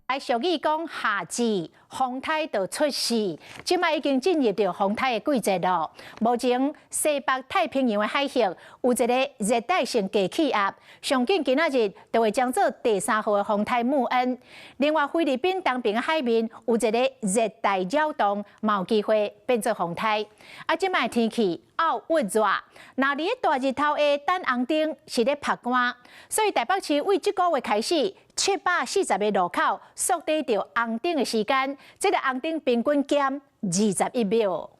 來俗語講夏至風颱就出世，這擺已經進入著風颱的季節囉。目前西北太平洋的海域有一个熱帶性低氣壓，上緊今仔日就會將做第三號的風颱穆恩。另外菲律賓東邊的海面有一个熱帶擾動，嘛有機會變做風颱。啊，這擺天氣漚鬱熱，若佇咧大日頭下等紅燈是咧曝汗，所以台北市為這個月開始，740个路口縮短著紅燈的時間，這个紅燈平均減21秒。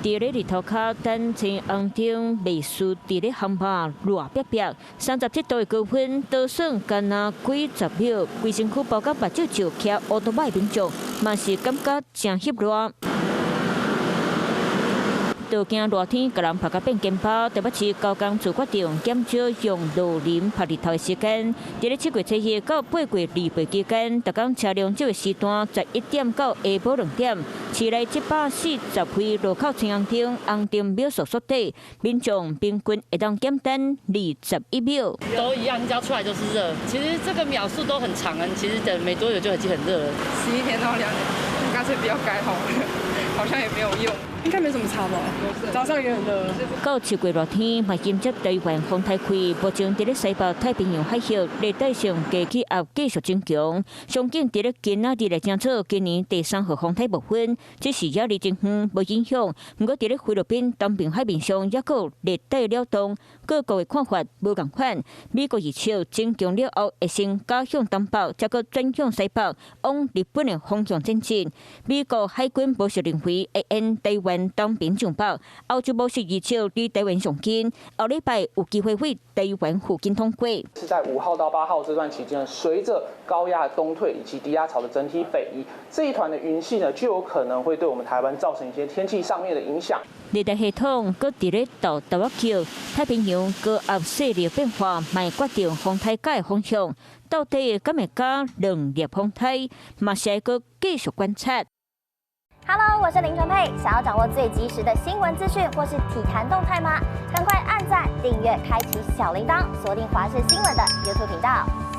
佇咧日頭跤等青紅燈，袂輸佇咧烘肉熱煏煏，37度的高溫，倒算干焦幾十秒，規身軀包甲目睭就騎烏托邦民眾，嘛是感覺誠翕熱。就驚熱天共人曝甲變煎包，台北市交工處決定減少用路人曝日頭的時間。佇咧7月7日到8月28期間，逐工車輛這个時段11點到下晡2點，市內740位路口青紅燈，紅燈秒數縮短，民眾平均會當減等21秒。都一樣，你只要出來就是熱。其實這個秒數都很長啊，其實等沒多久就已經很熱了。 11點到2點，乾脆不要改好了，好像也沒有用。應該沒什麼差吧？早上也很熱。到7月熱天，嘛緊接台灣風颱開，目前佇咧西北太平洋海域熱帶性低氣壓繼續增強，上緊佇咧今仔日來成做今年第三號風颱穆芬，只是猶離真遠無影響。毋過佇咧菲律賓東邊海面上，猶閣有熱帶擾動，各國的看法無仝款。美國預測增強了後，會先加向東北，再閣轉向西北，往日本的方向前進。美國海軍模式認為會沿台灣東邊上北，歐洲模式預測離台灣上近，後禮拜有機會對台灣附近通過。是在5號到8號這段期間，隨着高壓東退以及低壓槽的整體北移，這一團的雲系呢，就有可能會對我們台灣造成一些天氣上面的影響。熱帶系統閣佇咧鬥豆仔橋，太平洋高壓勢力變化，嘛會決定風颱的方向。到底敢會加兩粒風颱，嘛是愛閣繼續觀察。 Hello，我是林純佩。想要掌握最及時的新聞資訊或是體壇動態嗎？趕快按讚、訂閱、開啟小鈴鐺，鎖定華視新聞的 YouTube 頻道。